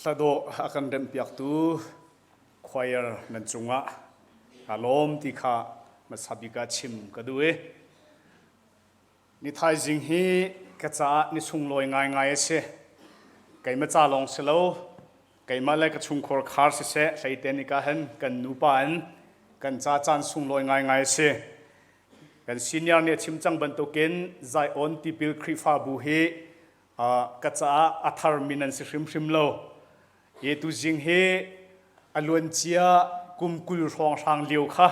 Hladawh a kan remhpiaktu choir nan cungah kaa lawm ti kha hmasa bik ah chim ka duh i ni thaizing hi ka caah ni sunglawi ngaingai a si. Keimah ca lawng si lo, keimah le ka chungkhar khar siseh hleite ni ka hen kan nupa in kan ca caan sunglawi ngaingai a si. Kan senior nih a chim cang bantukin Zion Tipil Khrihfabu hi ka caah a tharmi nan si hrimhrim lo. Hi tuzing hi a luancia kum 20 hrawnghrang lio kha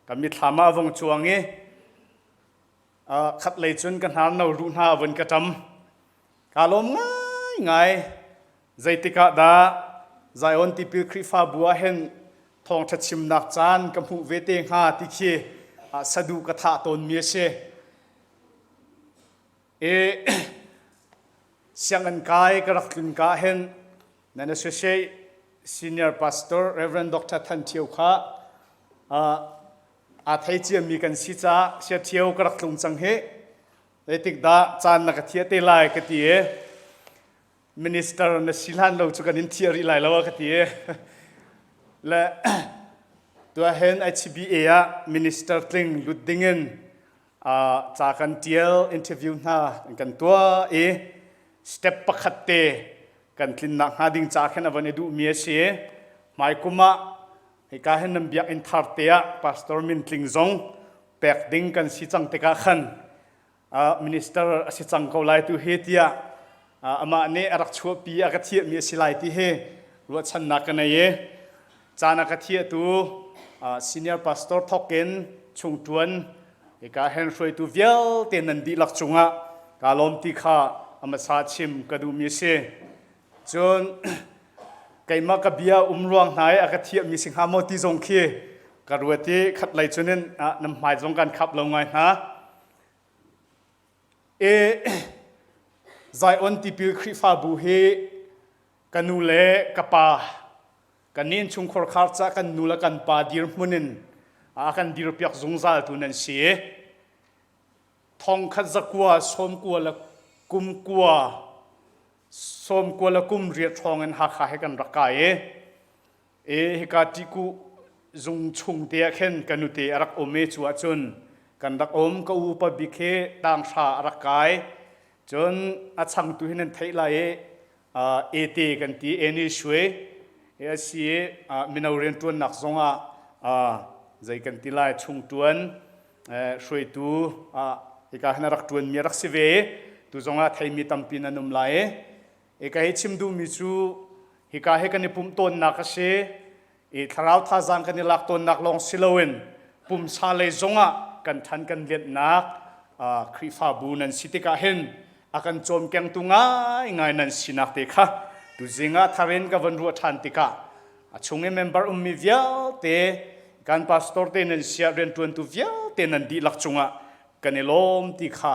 ka mithlam ah vong cuang i khat lei cun ka hnar no ruh hna von ka ṭam. Kaa lawm ngaingai. Zeitik ah dah Zion Tipil Khrihfabu ah hin thawngṭha chimnak caan ka hmuh ve te hnga ti khi saduh ka thah tawnmi a si. I sianginn kai ka rak tlun ka hin nan associate senior pastor Reverend Dr. Than Thio kha aa thei ciami kan si caah sia Thio ka rak tlung cang hi zeitik dah caan na ka thiah te lai ka ti i minister na si hlan lo cu kan in thiah rih lai lo a ka ti i le tuahen HBA ah minister tling lut dingin ca kan tial interview hna kan tuah i step pakhat te kan tlinnak hnga ding ca khin a van i duhmi a si. Hmaikum ah hika hin nan biakinn thar te ah pastor min tling zong pek ding kan si cang tikah khan minister a si cang ko lai tu hi tiah amah nih a rak chuahpi a ka thiahmi a si lai ti hi ruahchannak ka nei i caan a ka thiahtu senior pastor thawk in chungṭuan hika hen hruaitu vialte nan dihlak cungah kaa lawm ti kha a hmasa chim ka duhmi a si. Cun keimah ka bia um ruang hna i a ka thiahmi si hnga maw ti zong khi ka ruat i khatlei cunin nan hmai zong kan khap lo ngai hna. E Zion Tipil Khrihfabu hi ka nu le ka pa kan innchungkhar khar ca kan nu le kan pa dirhmun in a kan dirpiak zungzal tu nan si. Thong khat zakua sawmkua le kum kua sawmkua le kum riat hrawng in Hakha he kan rak kai i E hika tiku zung chung te ah khin ka nute a rak um i cu ahcun kan rak um. Ka upa bik hi tanghra a rak kai, cun a changtu hi nan theih lai i ete kan ti eni shui a si i mino rianṭuannak zong ah zei kan ti lai chungṭuan hruaitu hika hin a rak ṭuanmi a rak si ve. Tu zong ah theimi tampi nan um lai i ka hei chim duhmi cu hika hi kan i pumh tawnnak a si i thlarau thazaang kan i lak tawnnak lawng si loin pumsa lei zongah kan ṭhan kan lianhnak Khrihfabu nan si tikah hin a kan cawmkengtu ngaingai nan sinak te kha tuzing ah thar in ka von ruah ṭhan tikah a chung i member ummi vialte, kan pastor te nan siah rianṭuantu vialte nan dihlak cungah kan i lawm ti kha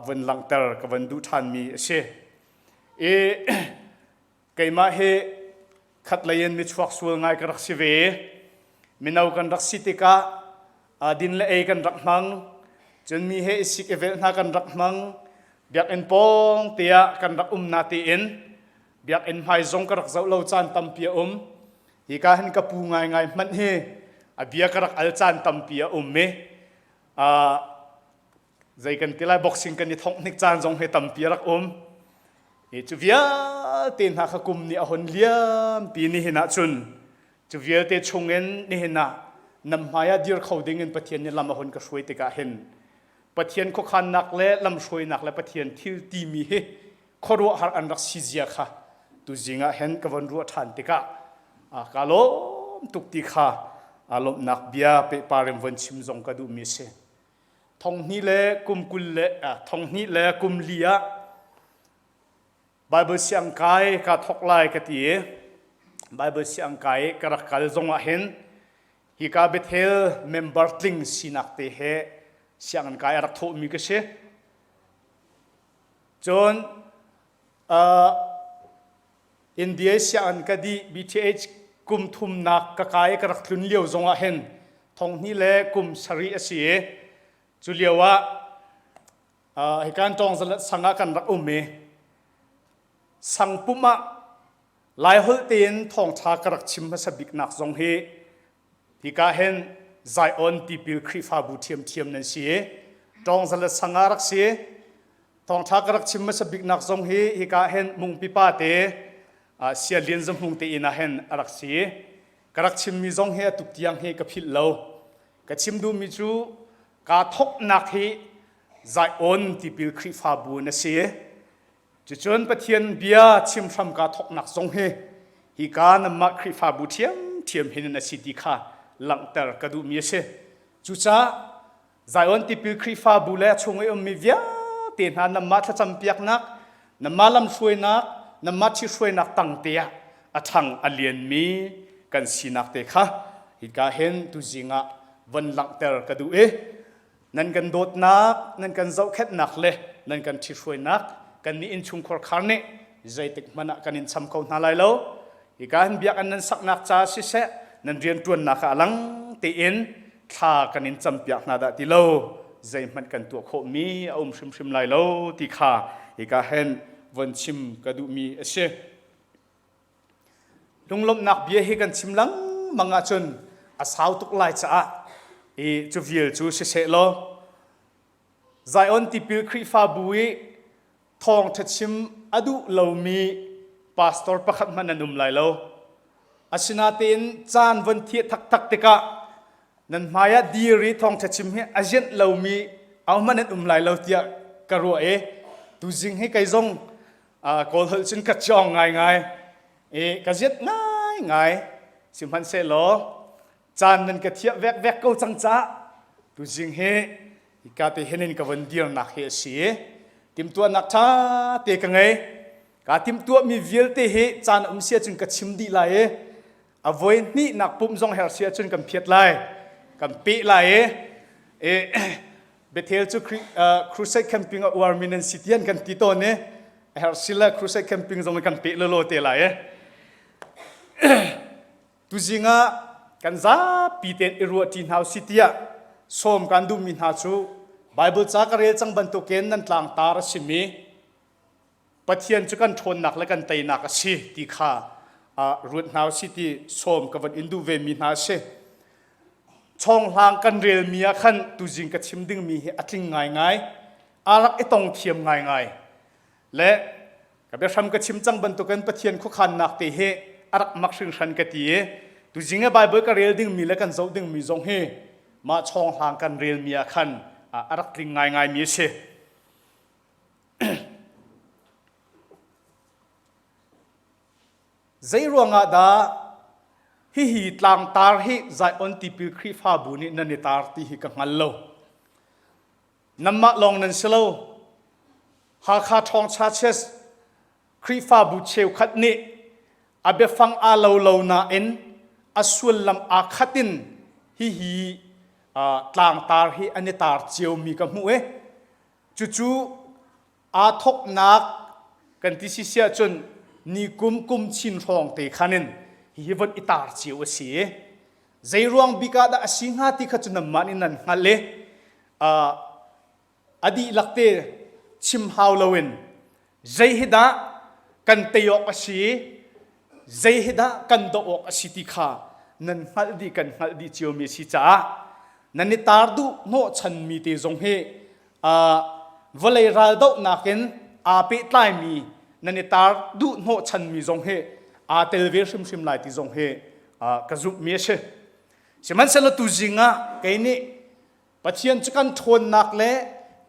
von langhter ka von duh ṭhanmi a si. I keimah hi khatlei in michuak sual ngai ka rak si ve. Mino kan rak si tikah din le ei kan rak hmang, cun mi he i sik i velh hna kan rak hmang. Biakinn pawng te ah kan rak um na tein biakinn hmai zong ka rak zoh lo caan tampi a um. Hika hin ka pu ngaingai hmanh hi a bia ka rak al caan tampi a um i zei kan ti lai, boxing kan i thongh hnik caan zong he tampi a rak um i cu vialte hna kha kum nih a hon liam pi. Nihin ah cun cu vialte chungin nihin ah nam hmai ah dir kho ding in Pathian nih lam a hon ka hruai tikah hin Pathian khuakhannak le lamhruainak le Pathian thil timi hi khuaruahhar an rak si zia kha tuzing ah hin ka von ruah ṭhan tikah ka lawm tuk ti kha lawmhnak bia pehpar in von chim zong ka duhmi a si. Thonghnih le kum 20 le 2014 ah Bible siangkai ka thawk lai ka ti i Bible siangkai ka rak kal zong ah hin hika Bethel member tling sinak te he sianginn kai a rak thawhmi ka si. Cun India sianginn ka dih BTH kum thumnak ka kai ka rak tlun lio zong ah hin 2007 a si i cu lio ah hikan tawng zalat sang ah kan rak um i sang pum ah. Laiholh tein thawngṭha ka rak chim hmasa biknak zong hi hika hin Zion Tipil Khrihfabu ṭhiamṭhiam nan si i Ṭawngza le sang ah rak si. Thawngṭha ka rak chim hmasa biknak zong hi hika hin Mungpi pa te Sia Lian Za Hmung te inn ah hin a rak si. Ka rak chimmi zong hi a tuk tiang hi ka philh lo. Ka chim duhmi cu kaa thawknak hi Zion Tipil Khrihfabu na si. Cucun Pathian bia chim hram kaa thawknak zong hi hika nanmah Khrihfabu ṭhiamṭhiam hin a si ti kha langhter ka duhmi a si. Cucaah Zion Tipil Khrihfabu le a chung i ummi vialte hna nanmah thlacam piaknak, nanmah lamhruainak, nanmah ṭhithruainak tang te ah a ṭhang a lianmi kan sinak te kha hika hin tuzing ah von langhter ka duh i nan kan dawtnak, nan kan zohkhenhnak le nan kan ṭhithruainak kannih innchungkhar khar nih zeitik hmanh ah kan in cham kho hna lai lo. Hika hin biakinn nan saknak ca siseh, nan rianṭuannak ah a lang tein thla kan in campiak hna dah ti lo, zeihmanh kan tuah khawhmi a um hrimhrim lai lo ti kha hika hin von chim ka duhmi a si. Lunglawmhnak bia hi kan chim lengmang ahcun a sau tuk lai caah i cu vial cu siseh law Zion Tipil Khrihfabu i thawngṭha chim a duh lomi pastor pakhat hmanh an um lai lo. Asinain caan von thiah taktak tikah nan hmaiah dir i thawngṭha chim hi a zianh lomi ahohmanh an um lai lo tiah ka ruah i tuzing hi kei zong Kawl holh cun ka cawng ngaingai i ka ziat ngaingai sihmanhsehlaw caan nan ka thiah vekvek ko cang caah tuzing hi hika te hin in ka von dirnak hi a si i timhtuahnak ṭha te ka ngei kaa timhtuahmi vialte hi caan um si ahcun ka chim dih lai i a voi hnihnak pumh zong her si ahcun kan phiat lai kan peh lai i Bethel cu crusade camping a uarmi nan si tian kan ti tawn i a herh si le crusade camping zong kan peh lolo te lai e tuzing ah kan zapi tein i ruah ṭi hna si tiah sawm kan duhmi hna cu Bible ca ka rel cang bantukin nan tlangtar a simi Pathian cu kan ṭhawnnak le kan teinak a si ti kha ruat hna usih ti sawm ka van in duh ve mi hna a si. Chawnghlang kan relmi ah khan tuzing ka chim dingmi hi a tling ngaingai, aa rak i tong thiam ngaingai. Le ka biahram ka chim cang bantukin Pathian khuakhannak te hi a rak mak hringhran ka ti i tuzing i Bible ka rel dingmi le kan zoh dingmi zong hi mah chawnghlang kan relmi ah khan a rak tling ngaingaimi a si. Zei ruangah dah hihi tlangtar hi Zion Tipil Khrihfabu nih nan i tar ti hi ka hngal lo. Nanmah lawng nan si lo. Hakha Ṭhawngcha Church Khrihfabu cheukhat nih a biafang aa lo lo nain a sullam aa khat in hihi tlangtar hi an i tar ciomi ka hmuh i Cucu aa thawknak kan ti si ahcun nikum kum chin hrawng te khan in hihi von i tar cio a si i zei ruang bik ah dah a si hnga ti kha cu nanmah nih nan hngalh i a dihlak te chim hau loin zei hi dah kan tei awk a si zei hi dah kan doh awk a si ti kha nan hngalh dih kan hngalh dih ciomi a si caah nan i tar duh hnawhchanmi te zong hi vawlei raldohnak in aa pehtlaimi nan i tar duh hnawhchanmi zong hi aa tel ve hrimhrim lai ti zong hi ka zumhmi a si. Sihmanhsehlaw tuzing ah kei nih Pathian cu kan ṭhawnnak le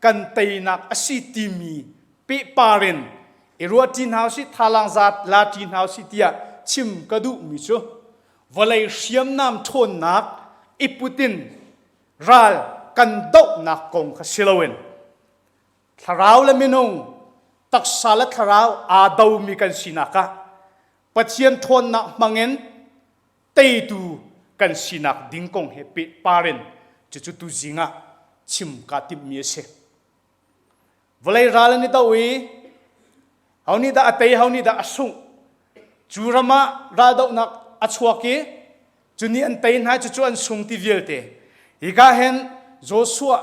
kan teinak a si timi pehpar in i ruahṭi hna usih thalang zat la ṭi hna usih tiah chim ka duhmi cu vawlei hriamnam ṭhawnnak i put in ral kan dohnak kong kha si loin thlarau le minung taksa le thlarau aa domi kan sinak ah Pathian ṭhawnnak hmangin teitu kan sinak ding kong he pehpar in cucu tuzing ah chim kaa timhmi a si. Vawlei ral an i do i ho nih dah a tei ho nih dah a sungh cu ram ah raldohnak a chuak i cu nih an tei hna cucu an sung ti vialte hika hin Joshua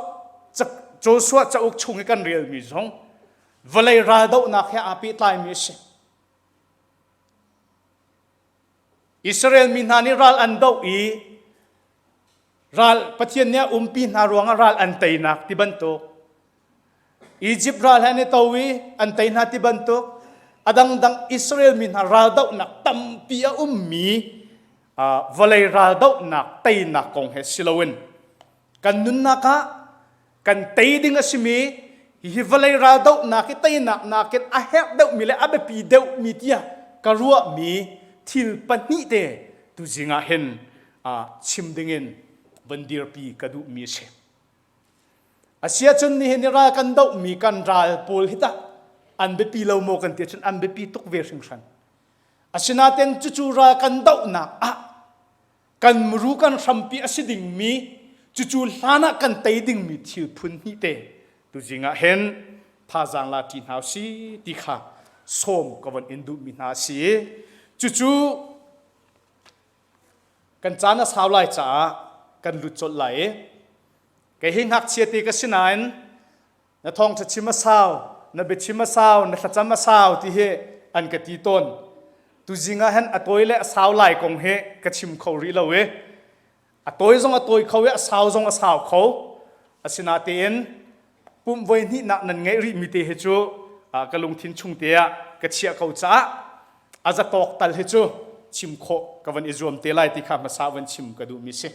Joshua cauk chung i kan relmi zong vawlei raldohnak he aa pehtlaimi a si. Israel mi hna nih ral an doh i ral Pathian nih a umpi hna ruangah ral an teinak ti bantuk Egypt ral he an i to i an tei hna ti bantuk a dangdang Israel mi hna ral dohnak tampi a ummi vawlei ral dohnak teinak kong he si loin kan nunnak ah kan tei ding a simi hihi vawlei raldohnak i teinak nakin a herh deuhmi le a biapi deuhmi tiah ka ruahmi thil pahnih te tuzing ah hin chim dingin van dirpi ka duhmi a si. Asiahcun nihin i ral kan dohmi kan ral pawl hi tah an biapi lo maw kan ti ahcun an biapi tuk ve hringhran. Asinain cucu ral kan dohnak ah kan muru kan hrampi a si dingmi cucu hlan ah kan tei dingmi thil phun hnih te tuzing ah hin thazaang la ṭi hna si ti kha sawm ka von in duhmi hna a si cucu kan caan a sau lai caah kan lut colh lai i kei hi ngakchia te ka si nain na thawngṭha chim a sau na biachim a sau na thlacam a sau ti hi an ka ti tawn tuzing ah hin a tawi le a sau lai kong hi ka chim kho rih lo i a tawi zong a tawi kho i a sau zong a sau kho asinatein pumh voi hnihnak nan ngeih rih mi te hi cu ka lungthin chung te ah ka chiah ko caah a zatawk tal hi cu chim khawh ka van i zuam te lai ti kha hmasa van chim ka duh mi si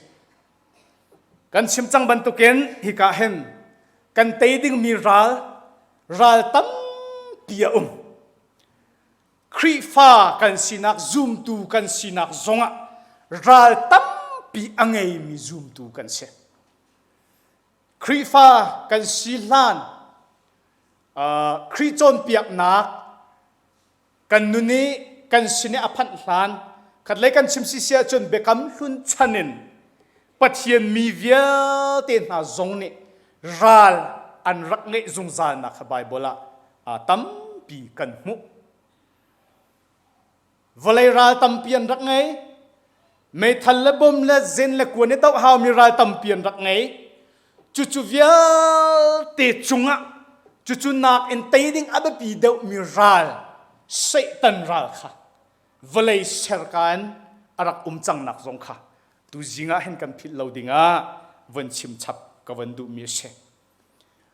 Kan chim cang bantukin hika hin kan tei dingmi ral ral tampi a um. Khrihfa kan sinak zumtu kan sinak zongah ral tampi a ngeimi zumtu kan si. Khrihfa kan si hlan uh, Khrih cawnpiaknak Kan nun i kan sin i a phanh hlan khatlei kan chim si si ahcun biakam hlun chan in Pathian mi vialte hna zong nih ral an rak ngeih zungzalnak kha Baibal ah tampi kan hmuh. Vawlei ral tampi an rak ngei. Meithal le bom le zen le kuan i doh haumi ral tampi an rak ngei. Cucu vialte cungah cucu nak in tei ding a biapi deuhmi ral Satan ral kha vawlei serka in a rak um cangnak zong kha tuzing ah hin kan philh lo dingah von chim chap ka von duhmi a si.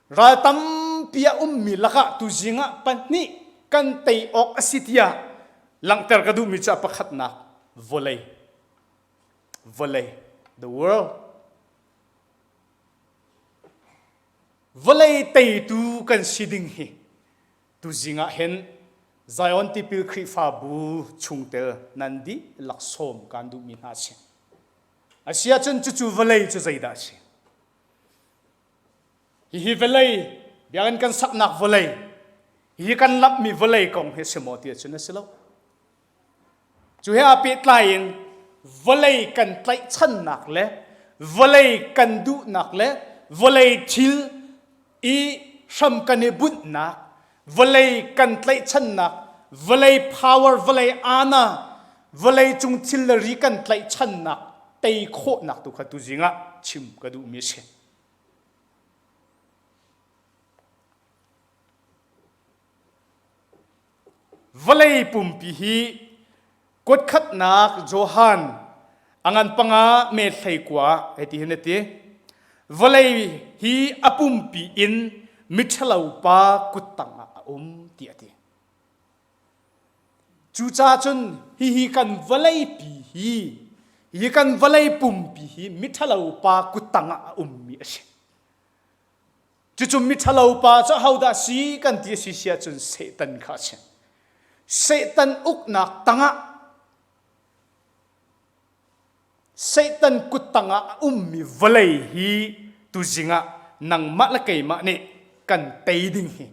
Ral tampi a ummi lakah tuzing ah pahnih kan tei awk a si tiah langhter ka duhmi cu a pakhatnak vawlei vawlei the world vawlei teitu kan si ding hi tuzing ah hin Zion Tipil Khrihfabu chungtel nan dihlak sawm kan duhmi hna a si. Asiahcun cucu vawlei cu zeidah a si? Hihi vawlei biakinn kan saknak vawlei hi kan lamhmi vawlei kong hi si maw ti ahcun a si lo. Cu he aa pehtlai in vawlei kan tlaihchannak le vawlei kan duhnak le vawlei thil i hram kan i bunhnak vawlei kan tlaihchannak vawlei power vawlei ana vawlei cung thil le ri kan tlaihchannak tei khawhnak tu kha tuzing ah chim ka duhmi a si. Vawlei pumpi hi kuatkhatnak Johan a ngan panga me hleikua hei ti hin a ti. Vawlei hi a pumpi in miṭhalo pa kuttang ah a um ti a ti. Cucaah cun hihi kan vawleipi hi hi kan vawlei pumpi hi miṭhalo pa kuttang ah a ummi a si. Cucu miṭhalo pa cu ahodah si kan ti a si si ahcun Satan kha a si. Satan uknak tangah Satan kut tangah a ummi vawlei hi tuzing ah nangmah le keimah nih kan tei ding hi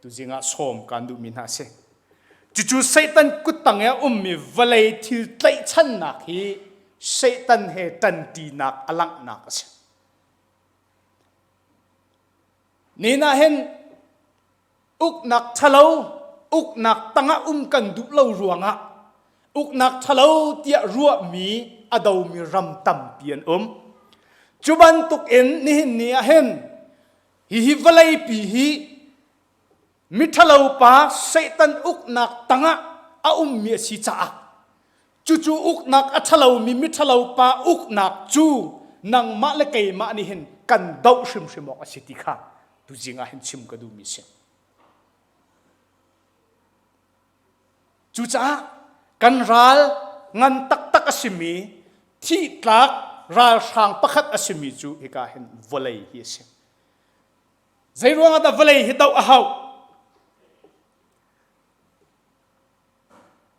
tuzing ah sawm kaan duhmi hna a si. Cucu Satan kuttang i a ummi vawlei thil tlaihchannak hi Satan he ṭanṭinak a langhnak a si. Nihin ah hin uknak ṭhalo uknak tangah um kan duh lo ruangah uknak ṭhalo tiah ruahmi a domi ram tampi an um. Cu bantuk in nihin ni ah hin Hihi vawleipi hi miṭhalo pa Satan uknak tangah a ummi a si caah. Cucu uknak a ṭhalomi miṭhalo pa uknak cu nangmah le keimah nih hin kan doh hrimhrim awk a si ti kha tuzing ah hin chim ka duhmi a si. Cucaah kan ral ngan taktak a simi thihtlak ralhrang pakhat a simi cu hika hin vawlei hi a si. Zeiruang ah dah vawlei hi doh a hauh?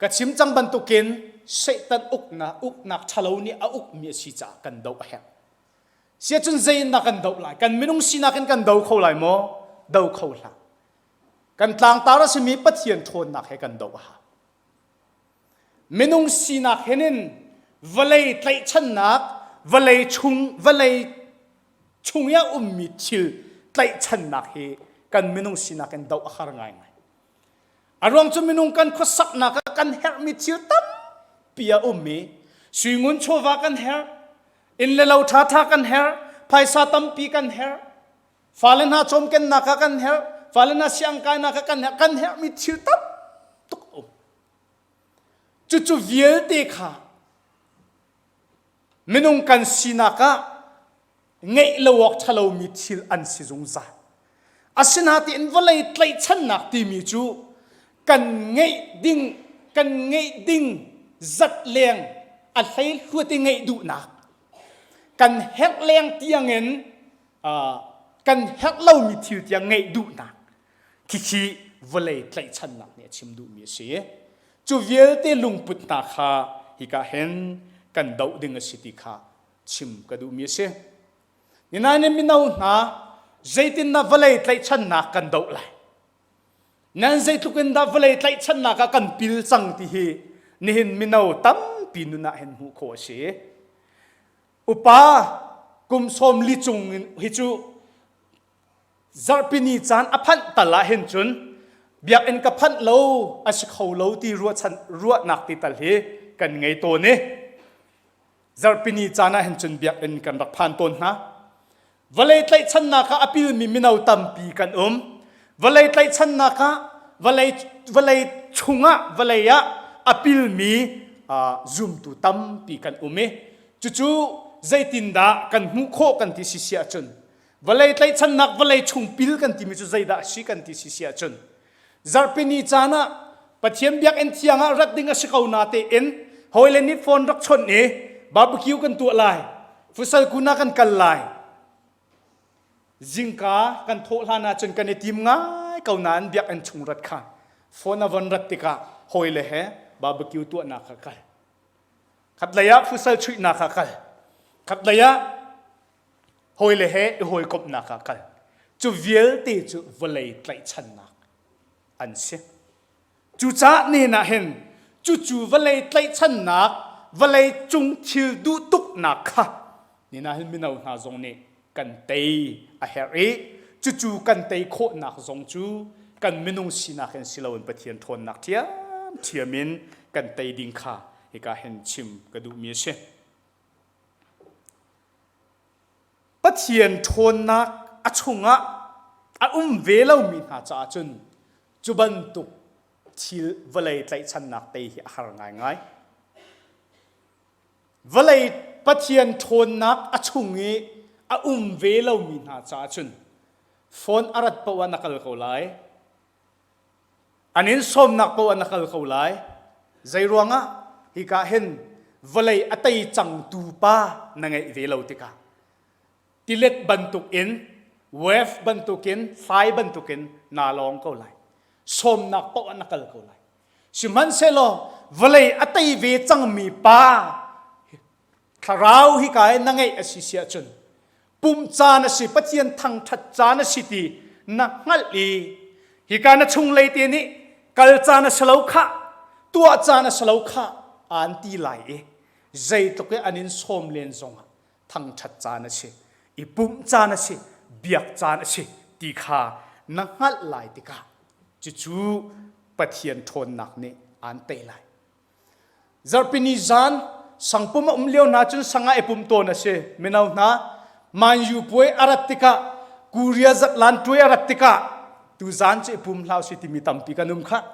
Ka chim cang bantukin Satan uknak uknak ṭhalo nih a ukmi a si caah kan doh a herh. Siacun zei in dah kan doh lai? Kan minung sinak in kan do kho lai maw? Do kho hlah. Kan tlangtar a simi Pathian ṭhawnnak he kan doh a hau. Minung sinak hin in vawlei tlaihchannak, vawlei chung, vawlei chung i a ummi thil tlaihchannak hi kan minung sinak in doh a har ngaingai. A ruang cu minung kan khuasaknak ah kan herhmi thil tampi a um i suingun chawva kan herh, inn le lo ṭhaṭha kan herh, phaisa tampi kan herh, fale hna cawmkennak ah kan herh, fale hna siangkainak ah kan herh, kan herhmi thil tam tuk a um. Cucu vialte kha minung kan sinak ah ngeih lo awk ṭhalomi thil an si zungzal. Asinain vawlei tlaihchannak timi cu kan ngeih ding kan ngeih ding zat leng a hleihluat i ngeih duhnak kan herh leng tiangin kan herh lomi thil tiang ngeih duhnak khihi vawlei tlaihchannak nih a chim duhmi a si. Cu vialte lungput hna kha hika hin kan doh ding a si ti kha chim ka duhmi a si. Ninain mino hna zeitindah vawlei tlaihchannak kan doh lai? Nan zeitluk in dah vawlei tlaihchannak ah kan pil cang ti hi nihin mino tampi nun ah hin hmuh khawh a si. Upa kum sawm li cung hi cu zarhpini caan a phanh tal ah hin cun biakinn ka phanh lo a si kho lo ti ruahchan ruahnak ti tal hi kan ngei tawn i Zarhpini caan ah hin cun biakinn kan rak phan tawn hna. Vawlei tlaihchannak ah a pilmi mino tampi kan um. Vawlei tlaihchannak ah vawlei vawlei chungah vawlei ah a pilmi uh, zumtu tampi kan um i cucu zeitindah kan hmuh khawh kan ti si si ahcun vawlei tlaihchannak vawlei chung pil kan timi cu zeidah a si kan ti si si ahcun Zarhpini caan ah Pathian biakinn thiang ah rat ding a si ko na tein hawile nih phone rak chawnh i barbecue kan tuah lai, futsal kun ah kan kal lai. Zingka kan thawh hlan ahcun kan i tim ngai ko nain biakinn chung rat kha phone a von rat tikah hawile he barbecue tuahnak ah kal. Khatlei ah futsal chuihnak ah kal. Khatlei ah hawile he i hawikomhnak ah kal. Cu vialte cu vawlei tlaihchannak an si. Cucaah nen ah hin cucu vawlei tlaihchannak, vawlei cung thil duh tuknak kha nen ah hin mino hna zong nih kan tei a herh i cucu kan tei khawhnak zong cu kan minung sinak in si loin Pathian ṭhawnnak ṭhiamṭhiam in kan tei ding kha hika hin chim ka duhmi a si. Pathian ṭhawnnak a chungah a um ve lomi hna caah cun cu bantuk thil vawlei tlaihchannak tei hi a har ngaingai. Vawlei Pathian ṭhawnnak a chung i a um ve lomi hna caah cun phone a rat paoh ah na kal ko lai. An in sawmnak paoh ah na kal ko lai. Zeiruangah hika hin vawlei a tei cangtu pa na ngeih ve lo tikah tilet bantukin wave bantukin hlai bantukin naa lawng ko lai. Sawmnak paoh ah na kal ko lai. Sihmanhsehlaw vawlei a tei ve cangmi pa thlarau hika i na ngeih a si si ahcun pumh caan a si Pathian thangṭhat caan a si ti na hngalh i hika na chunglei te nih kal caan a si lo khah tuah caan a si lo khah aan ti lai i zeitluk i an in sawm len zongah thangṭhat caan a si i pumh caan a si biak caan a si ti kha na hngalh lai tikah cucu Pathian ṭhawnnak nih aan tei lai Zarhpini zan sangpum a um lio hna cun sang ah i pum tawn a si. Mino hna, Man U puai a rat tikah, Korea zatlan tuai a rat tikah tu zan cu i pum hlah si timi tampi kan um khah.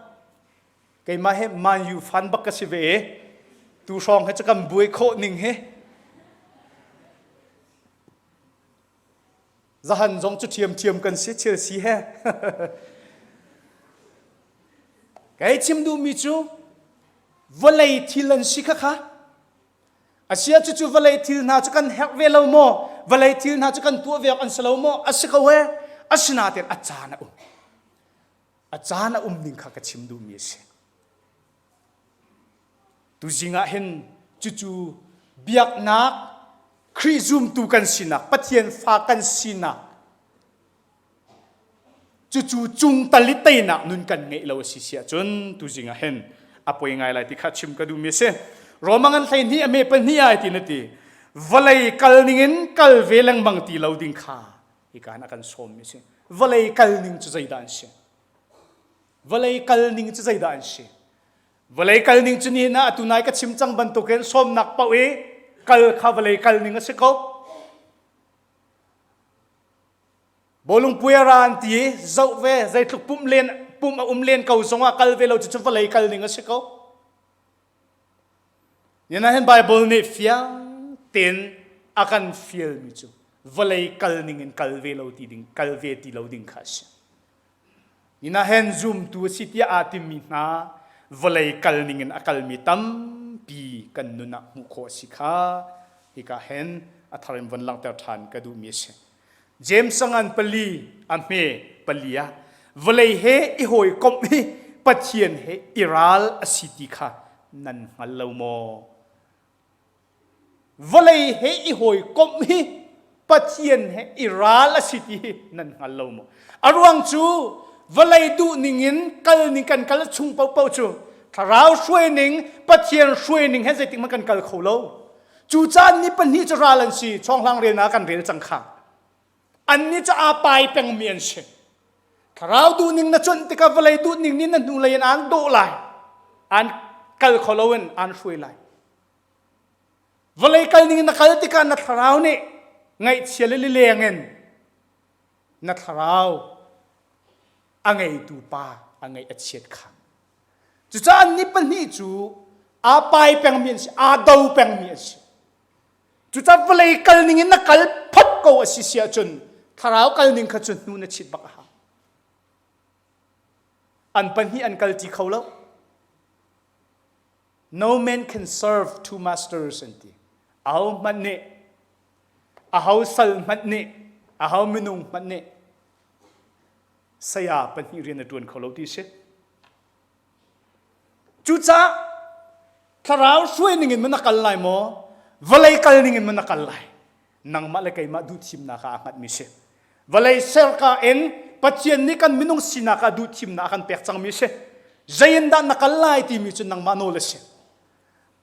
Keimah he Man U fan bak ka si ve. Tu hrawng he cu kan buai khawh ning hi. Zahan zong cu ṭhiamṭhiam kan si Chelsea he. Kei chim duhmi cu vawlei thil an si kha kha. Asia cucu vawlei thil hna cu kan herh ve lo maw? Vawlei thil hna cu kan tuah ve awk an si lo maw? A si ko he. Asinain a caan a um. A caan a um ning kha ka chim duhmi a si. Tuzing ah hin cucu biaknak Khrih zumtu kan sinak, Pathian fa kan sinak, cucu cung tal i teinak nun kan ngeih lo a si si ahcun tuzing ah hin a poi ngai lai ti kha chim ka duhmi a si. Roma ngan 12 a me pahnih ai ti na ti. Vawlei kal ningin kal ve lengmang ti lo ding kha hika a kan sawmmi a si. Vawlei kal ning cu zeidah an si? Vawlei kal ning cu zeidah an si? Vawlei kal ning cu nihin ah atu nai ka chim cang bantukin sawmnak paoh i kal kha vawlei kal ning a si ko. Bawlung puai a ra an ti i zoh ve zeitluk pumh len pumh a um len ko zongah kal ve lo cu cu vawlei kal ning a si ko. Nihin ah hin Bible nih fiang tein a kan fialmi cu vawlei kal ning in kal ve lo ti ding kal ve ti lo ding kha a si. Ninahen zumtu a si tiah aa timmi hna vawlei kal ningin a kalmi tampi kan nun ah hmuh khawh a si kha hika hen a thar in von langhter ṭhan ka duhmi a si. James sangan pali a hme pali ah vawlei he i hawikomh hi Pathian he i ral a si ti kha nan hngal lo maw? Vawlei he i hawikomh hi Pathian he i ral a si ti hi nan hngal lo maw? A ruang cu vawlei duh ning in kal ning kan kal chung paohpaoh cu thlarau hruai ning Pathian hruai ning he zeitik hmanh kan kal kho lo. Cu caan ni pahnih cu ral an si chawnghlang rel na kan rel cang kha. Annih cu aa pai pengmi an si. Thlarau duhning na cuanh tikah vawlei duhning nih na hnulei in aan dawh lai. Aan kal kho lo in aan hruai lai. Vawlei kal ning in na kal tikah na thlarau nih ngaihchia le lileng in na thlarau a ngeitu pa a ngaih a chiat kha. Cucaah ni pahnih cu aa pai pengmi an si, aa do pengmi an si. Cucaah vawlei kal ning in na kal phot ko a si si ahcun thlarau kal ning kha cu hnu na chit bak a hau. An pahnih an kal ti kho lo. No man can serve two masters an ti. Aho hmanh nih, aho sal hmanh nih, aho minung hmanh nih saya pahnih rian a ṭuan kho lo ti si. Cucaah thlarau hruai ning in maw na kal lai maw, vawlei kal ning in maw na kal lai? Nangmah le keimah duhthimnak ah aa hngatmi si. Vawlei serka in Pathian nih kan minung sinak ah duhthimnak a kan pek cangmi si. Zei in dah na kal lai timi cu nangmah nawl a si.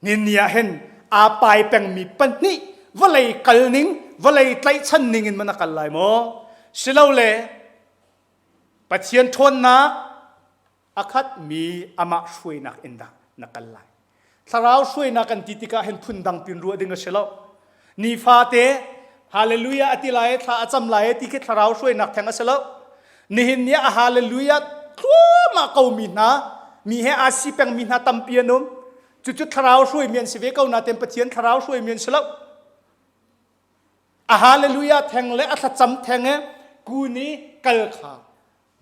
Ni ah hin aa pai pengmi pahnih vawlei kal ning, vawlei tlaihchan ning in maw na kal lai maw? Silole Pathian ṭhawnnak a khatmi amah hruainak in dah na kal lai. Thlarau hruainak kan ti tikah hin phundang pin ruah ding a si lo. Nifate hallelujah a ti lai thla a cam lai ti khi thlarau hruainak theng a si lo. Nihin ni ah hallelujah thluahmah ko mi hna mi he aa si pengmi hna tampi an um. Cucu thlarau hruaimi an si ve ko nain Pathian thlarau hruaimi an si lo. A hallelujah theng le a thlacam theng e kun i kal kha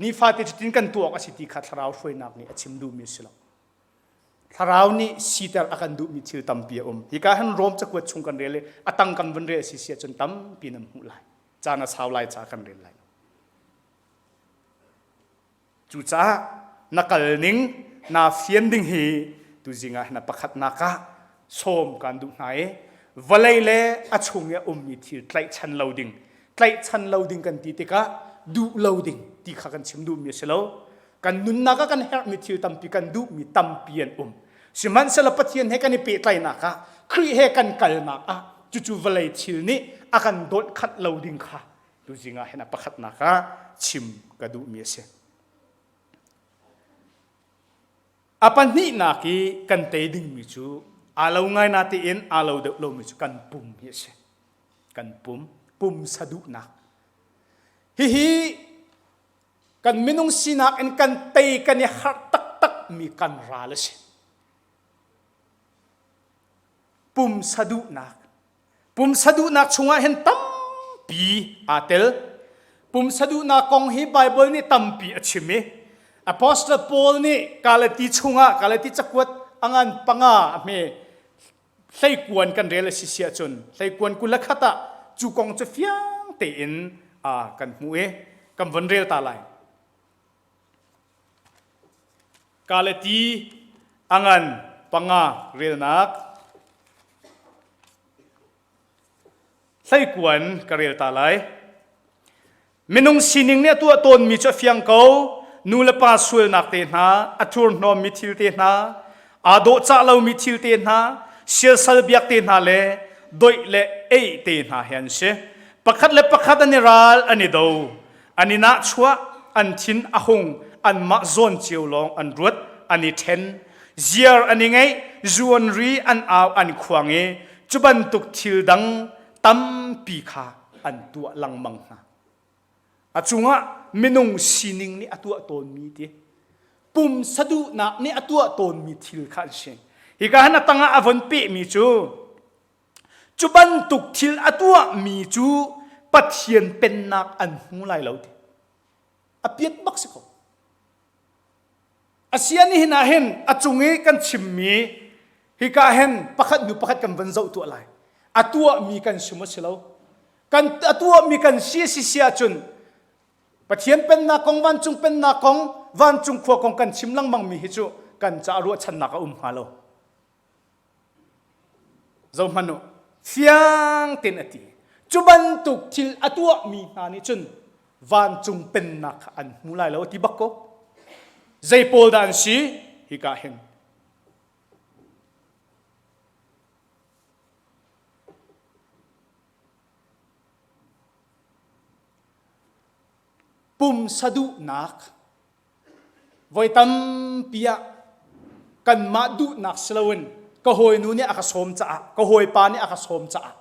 Nifate cutin kan tuah awk a si ti kha thlarau hruainak nih a chim duhmi a si lo. Thlarau nih siter a kan duhmi thil tampi a um. Hika hin Rom cakuat chung kan rel i a tang kan vun rel a si si ahcun tampi nan hmuh lai. Caan a sau lai ca kan rel lai lo. Cucaah na kal ning naa fian ding hi tuzing ah hin a pakhatnak ah sawm kan duh hna i vawlei le a chung i a ummi thil tlaihchan lo ding tlaihchan lo ding kan ti tikah duh lo ding ti kha kan chim duhmi a si lo kan nunnak ah kan herhmi thil tampi kan duhmi tampi an um sihmanhsehlaw Pathian he kan i pehtlaihnak ah Khrih he kan kalnak ah cucu vawlei thil nih a kan dawnh khanh lo ding kha tuzing ah hin a pakhatnak ah chim ka duhmi a si A pahnihnak i kan tei dingmi cu aa lo ngai natein aa lo deuh lomi cu kan pum hi a si. Kan pum, pumsa duhnak. Hihi kan minung sinak in kan tei kan i harh taktakmi kan ral a si. Pumsa duhnak. Pumsa duhnak chungah hin tampi aa tel. Pumsa duhnak kong hi Bible nih tampi a chim i Apostle Paul nih Galati chungah Galati cakuat a ngan panga a hme hleikuan kan rel a si si ahcun hleikuan 21 ah cu kong cu fiang tein kan hmuh i kan von rel ta lai. Galati a ngan panga relnak hleikuan ka rel ta lai. Minung sining nih a tuah tawnmi cu a fiang ko. Nu le pa sualnak te hna, a thurhnawmmi thil te hna, aa dawhcah lomi thil te hna, siasal biak te hna le doih le ei te hna hi an si. Pakhat le pakhat an i ral, an i do. An i nahchuah, an thin a hung, anmah zawn cio lawng an ruat, an i ṭhen. Ziar an i ngeih, zu an ri, an au, an khuang i cu bantuk thil dang tampi kha an tuah lengmang hna. A cungah minung sining nih a tuah tawnmi ti pumsa duhnak nih a tuah tawnmi thil kha an si. Hika han a tangah a von pehmi cu cu bantuk thil a tuahmi cu Pathian pennak an hmu lai lo ti. A piat bak si ko. Asian nihin ah hin a cung i kan chimmi hika hin pakhat hnu pakhat kan van zoh tuah lai. A tuahmi kan si maw si lo? Kan a tuahmi kan si si si ahcun Pathian pennak kong, vancung pennak kong, vancung khua kong kan chim lengmangmi hi cu kan caah ruahchannak a um hnga lo. Zohhmanh u, fiang tein a ti. Cu bantuk thil a tuahmi hna nih cun vancung pennak kha an hmu lai lo a ti bak ko. Zei pawl dah an si? Hika hin. Pumsa duhnak Voi tampi ah kanmah duhnak si loin ka hawinu nih a ka sawm caah, ka hawipa nih a ka sawm caah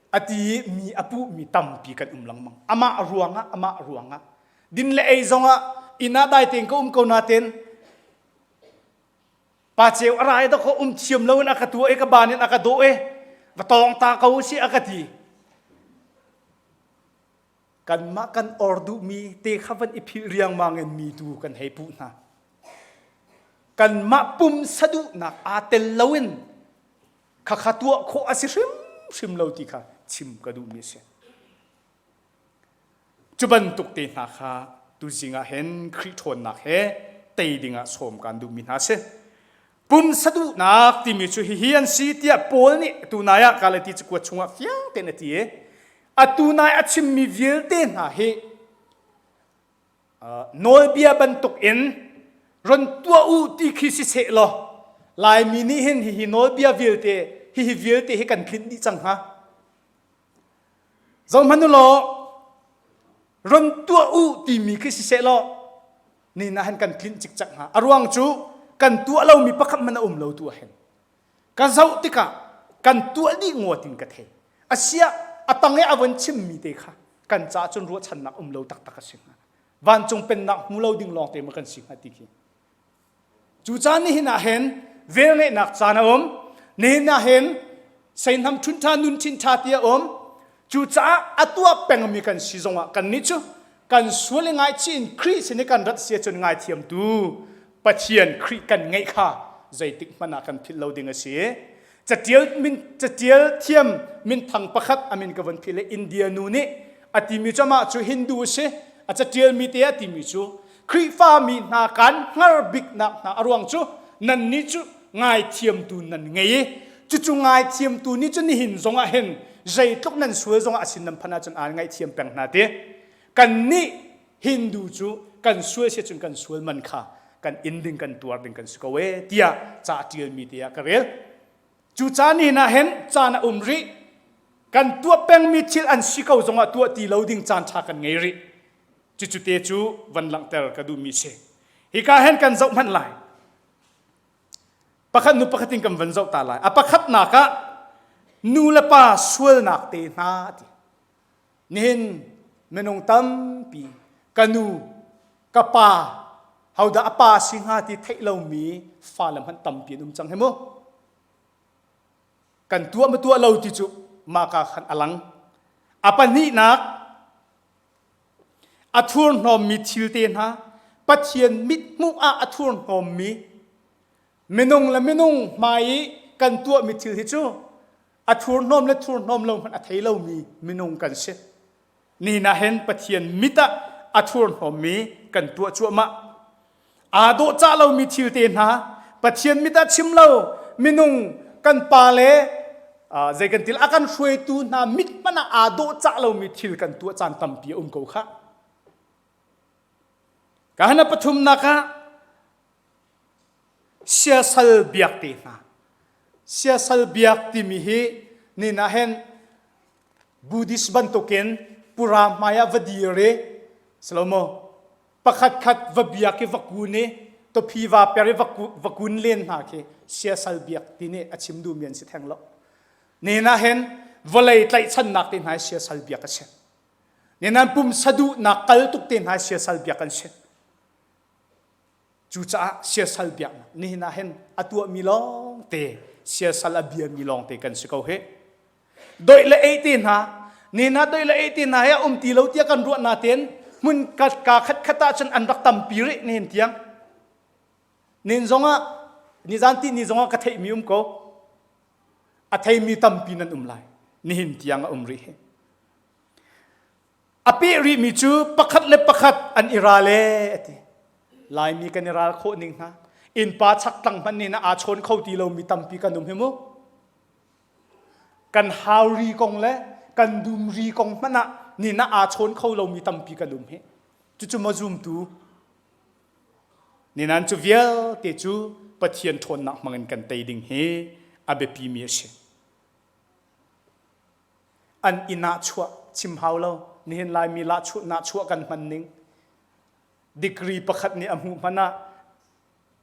a ti i mi a puhmi tampi kan um lengmang. Amah ruangah, amah ruangah. Din le ei zongah inn ah dai tein ka um ko nain pa ceu a rai dawk um thiam loin a ka tuah i ka ban in a ka dawh i va tawng ta ko si a ka ti. Kanmah kan or duhmi te kha van i philh riangmang in mi tu kan hei puh hna. Kanmah pumsa duhnak aa tel loin khakha tuah khawh a si hrimhrim lo ti kha chim ka duhmi a si. Cu bantuk te hna kha tuzing ah hin Khrih ṭhawnnak he tei dingah sawm kaan duhmi hna a si. Pumsa duhnak timi cu hihi an si tiah Paul nih tunai ah Galati cakuat chungah fiang tein a ti i atu nai a chimmi vialte hna hi nawlbia bantuk in run tuah u ti khi si seh law Laimi nih hin hihi nawlbia vialte hihi vialte hi kan tlinh dih cang hnga. Zohhmanh u law run tuah u timi khi si seh law ni na han kan tlinh cikcek hnga. A ruang cu kan tuah lomi pakhat hmanh a um lo tu ah hin. Ka zoh tikah kan tuah dih ngawt in ka thei. Asiah a tang i a von chimmi te kha kan caah cun ruahchannak um lo taktak a si hnga. Vancung pennak hmu lo ding lawng te ma kan si hnga ti khi. Cu caan nihin ah hin velngeihnak caan a um. Nihin ah hin seihnam ṭhunṭha nun ṭhinṭha ti a um. Cucaah a tuah pengmi kan si zongah kannih cu kan sual i ngaichih in Khrih sin i kan rat si ahcun ngaithiamtu Pathian Khrih kan ngeih kha zeitik hmanh ah kan philh lo ding a si. Catial min catial thiam minthang pakhat a min ka von philh i India nu nih a timi cu amah cu Hindu a si. A catialmi te a timi cu Khrihfami hna kan hngar biknak hna a ruang cu nannih cu ngaithiamtu nan ngei i cucu ngaithiamtu nih cun nihin zongah hin zeitluk nan sual zongah a sin nan phanh ahcun aan ngaihthiam peng hna ti kannih Hindu cu kan sual si cun kan sual man kha kan in ding kan tuar ding kan si ko e tiah ca ṭialmi te ah ka rel cu caan nihin ah hin caan a um rih kan tuah pengmi thil an si ko zongah tuah ti lo ding caan ṭha kan ngei rih cucu te cu van langhter ka duhmi si hika hen kan zoh hmanh lai pakhat nu pakhat in kan van zoh ta lai a pakhatnak ah nu le pa sualnak te hna ti nihin minung tampi ka nu ka pa hodah a pa si hnga ti theih lomi fale hmanh tampi an um cang hi mu. Kan tuah ma tuah lo ti cu mah ka khan a lang. A pahnihnak a thurhnawmmi thil te hna Pathian mithmuh ah a thurhnawmmi minung le minung hmai i kan tuahmi thil hi cu a thurhnawm le thurhnawm lo hmanh a thei lomi minung kan si. Ni na hen Pathian mit ah a thurhnawmmi kan tuah cuahmah. Aa dawhcah lomi thil te hna Pathian mit ah chim lo minung kan pa le zei kan til a kan hruaitu hna mit hmanh ah aa dawhcah lomi thil kan tuah caan tampi a um ko khah. Ka hana pathumnak ah siasal biak te hna. Siasal biak timi hi ni na hen Buddhist bantukin pura hmai ah va dir i Salomo pakhat khat va biak i va kun i tawphi va per i va kun len hna khi siasal biak ti nih a chim duhmi an si theng lo. Nihin ah hin vawlei tlaihchannak te hna hi siasal biak a si. Nihin ah pumsa duhnak kal tuk te hna hi siasal biak an si. Cucaah siasal biaknak nihin ah hin a tuahmi lawngte siasal a biami lawngte kan si ko hih. Doih le ei te hna nihin ah doih le ei te hna hi a um ti lo tiah kan ruah natein hmun ka khat khat ah cun an rak tampi rih nihin tiang. Nihin zongah nizan ti ni zongah ka theihmi um ko. A theimi tampi nan um lai. Nihin tiang a um rih hi. A peh rihmi cu pakhat le pakhat an i ral ee a ti. Laimi kan i ral khawh ning hna. Innpa chaktlang hmanh nih aa chawn kho ti lomi tampi kan um hi mu. Kan hauri kong le kan dumri kong hmanh ah ni na aa chawn kho lomi tampi kan um hi. Cucu maw zumtu? Ninan cu vialte cu Pathian ṭhawnnak hmangin kan tei ding hi a biapimi a si. An inn ah chuah chim hau lo. Nihin Laimi lah chuah kan hman ning. Degree pakhat nih a hmuh hmanh ah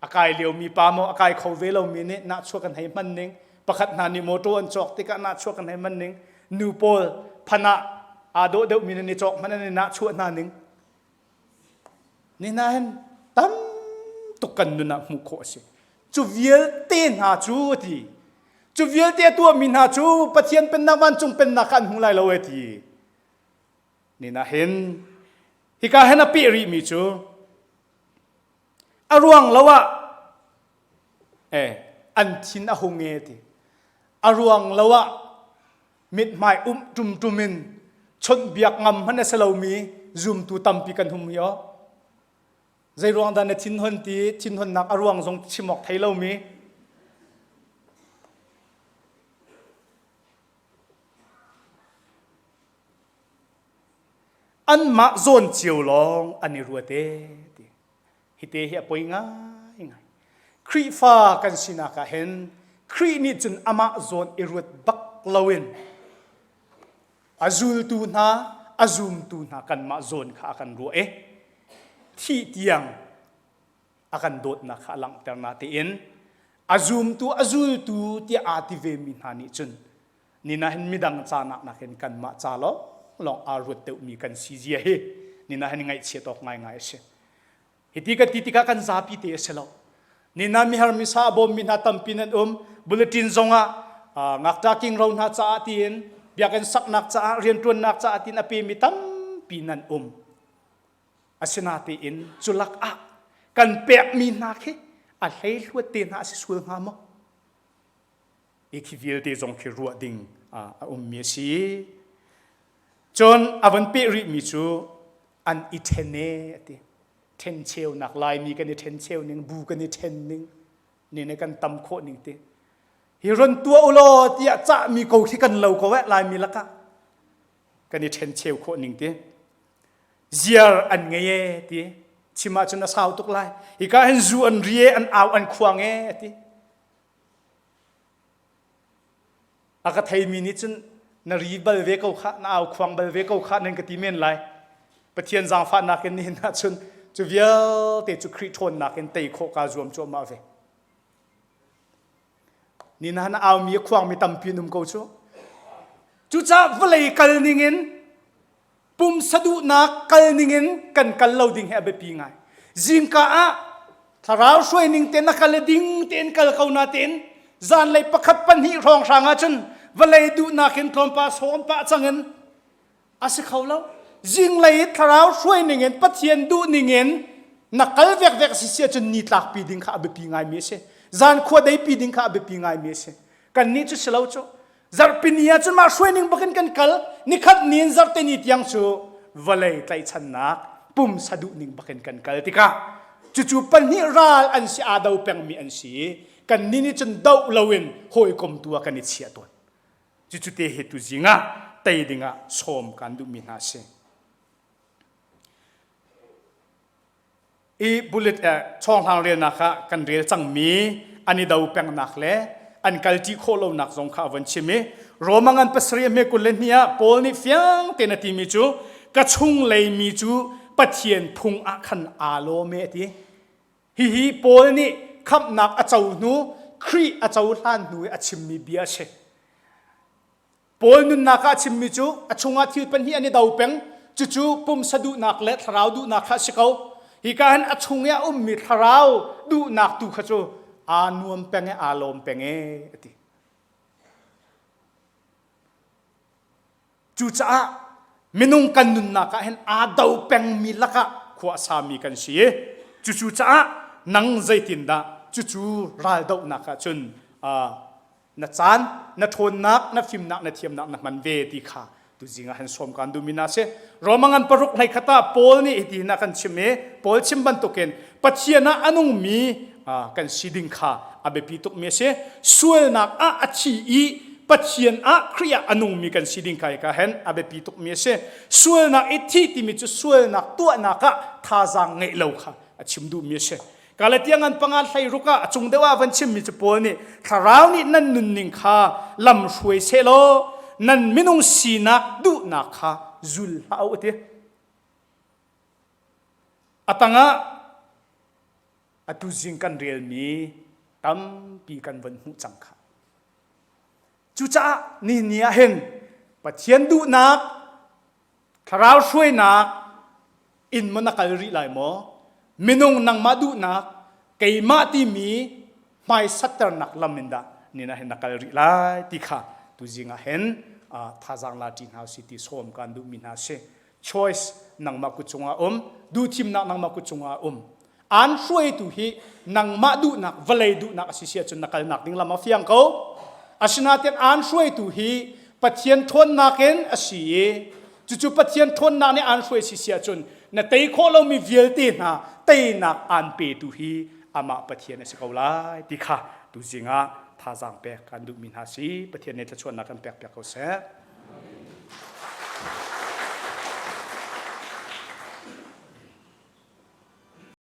a kai liomi pa maw a kai kho ve lomi nih nahchuah kan hei hman ning. Pakhat hna nih motor an cawk tikah nahchuah kan hei hman ning. Nu pawl phan ah aa dawh deuhmi nan i cawk hmanh an i nahchuah hna ning. Ni hna hin tam tuk kan nun ah hmuh khawh a si. Cu vialte hna cu a ti. Cu vialte a tuahmi hna cu Pathian pennak vancung pennak kha an hmu lai lo e ti. Ni na hin hika hin a peh rihmi cu a ruang lo ah eh an thin a hung e ti. A ruang lo ah mithmai um ṭumṭum in chawnhbiak ngam hmanh a si lomi zumtu tampi kan hum hi aw. Zei ruang dah na thinhun ti thinhunnak a ruang zong chim awk thei lomi anmah zawn cio lawng an i ruat e ti. Hite hi a poi ngaingai. Khrihfa kan sinak ah hin Khrih nih cun amah zawn i ruat bak loin a zultu hna, a zumtu hna kanmah zawn kha a kan ruah i thih tiang a kan dawtnak kha a langhter na tein a zumtu a zultu tiah aa ti vemi hna nih cun nina hin midang ca nak nakin kanmah ca lawng lawng aa ruat deuhmi kan si zia hi nina hin ngaihchiat awk ngaingai a si. Hiti kan ti tikah kan zapi te a si lo. Nina mihar misa a bawmmi hna tampi nan um. Bulletin zongah ngakṭa kingro hna caah tiin biakinn saknak caah rianṭuannak caah tiin a pemi tampi nan um. Asinatein culak ah kan pekmi hna khi a hleihluat te hna a si sual hnga maw? Hi khi vialte zong khi ruah ding a ummi a si. Cun a van peh rihmi cu an i ṭhen e a ti. Ṭhencheunak Laimi kan i ṭhencheu ning, bu kan i ṭhen ning, ni ne kan tam khawh ning ti. Hi run tuah u law tiah cahmi ko khi kan lo ko eh Laimi lakah. Kan i ṭhencheu khawh ning ti. Ziar an ngei e ti. Chim ahcun a sau tuk lai. Hika hin zu an ri e, an au an khuang e a ti. A ka theimi nih cun na ri bal ve ko khah, na au khuang bal ve ko khah nan ka ti men lai. Pathian zaangfahnak in nihin ahcun cu vialte cu Khrih ṭhawnnak in tei khawh kaa zuam cuahmah ve. Ni na na aumi a khuangmi tampi an um ko cu. Cucaah vawlei kal ningin pumsa duhnak kal ningin kan kal lo ding hi a biapi ngai. Zingka ah thlarau hruai ning te na kal i ding tein kal ko na tein Zanlei pakhat pahnih hrawnghrang ahcun vawlei duhnak in tlawmpal sawm pah cangin a si kho lo. Zinglei thlarau hruai ningin Pathian duh ningin na kal vekvek si si ahcun ni tlakpi ding kha a biapi ngaimi a si. Zan khua deipi ding kha a biapi ngaimi a si. Kannih cu si lo cu. Zarhpi ni ahcun mah hruai ning bakin kan kal. Nikhat ni in zarhte ni tiang cu vawlei tlaihchannak pumsa duh ning bakin kan kal tikah cucu pahnih ral an si aa do pengmi an si i kannih nih cun doh loin hawikom tu ah kan i chiah tawn. Cucu te hi tuzing ah tei dingah sawm kan duhmi hna a si. I bullet chawnghlang relnak ah kan rel cangmi an i do pengnak le an kalṭi khawh lonak zong kha a von chim i Roma ngan pasarih a hme 22 ah Paul nih fiang tein a timi cu ka chunglei mi cu Pathian phung ah khan aa lawm e a ti. Hihi Paul nih khamhnak a co hnu Khrih a cohlan hnu i a chimmi bia a si. Paul nunnak ah a chimmi cu a chungah thil pahnih an i do peng. Cucu pumsa duhnak le thlarau duhnak kha a si ko. Hika hin a chung i a ummi thlarau duhnak tu kha cu aa nuam peng i aa lawm peng e a ti. Cucaah minung kan nunnak ah hin aa do pengmi lakah khua a sami kan si i cucu caah nang zeitindah cucu raldohnak ah cun na caan na ṭhawnnak na fimnak na thiamnak na hman ve ti kha tuzing ah han sawm kan duhmi na si Roma ngan paruk hlei khat ah Paul nih hiti hin a kan chim i Paul chim bantukin Pathian ah a nungmi kan si ding kha a biapi tukmi a si sualnak ah a thi i Pathian ah Khrih ah a nungmi kan si ding kha hika hen a biapi tukmi a si sualnak i thi timi cu sualnak tuahnak ah thazaang ngeih lo kha a chim duhmi a si Galatia ngan panga hlei ruk ah a cung deuh ah van chimmi cu Paul nih thlarau nih nan nunning kha lam hruai sehlaw nan minung sinak duhnak kha zul hlah u a ti. A tangah atu zing kan relmi tampi kan von hmuh cang kha. Cucaah ni ni ah hin Pathian duhnak thlarau hruainak in maw na kal rih lai maw? Minung nangmah duhnak keimah timi hmaisatternak lam in dah ni na hin na kal rih lai ti kha tuzing ah hin thazaang la ṭi hna si ti sawm kan duhmi hna si. Choice nangmah kut cungah um, duhthimnak nangmah kut cungah um. Aan hruaitu hi nangmah duhnak, vawlei duhnak a si si ahcun na kalnak ding lam a fiang ko. Asinain aan hruaitu hi Pathian ṭhawnnak in a si i cucu Pathian ṭhawnnak nih aan hruai si si ahcun na tei khawh lomi vialte hna teinak aan petu hi amah Pathian a si ko lai ti kha tuzing ah thazaang pek kan duhmi hna si. Pathian nih thluachuahnak kan pek piak ko seh.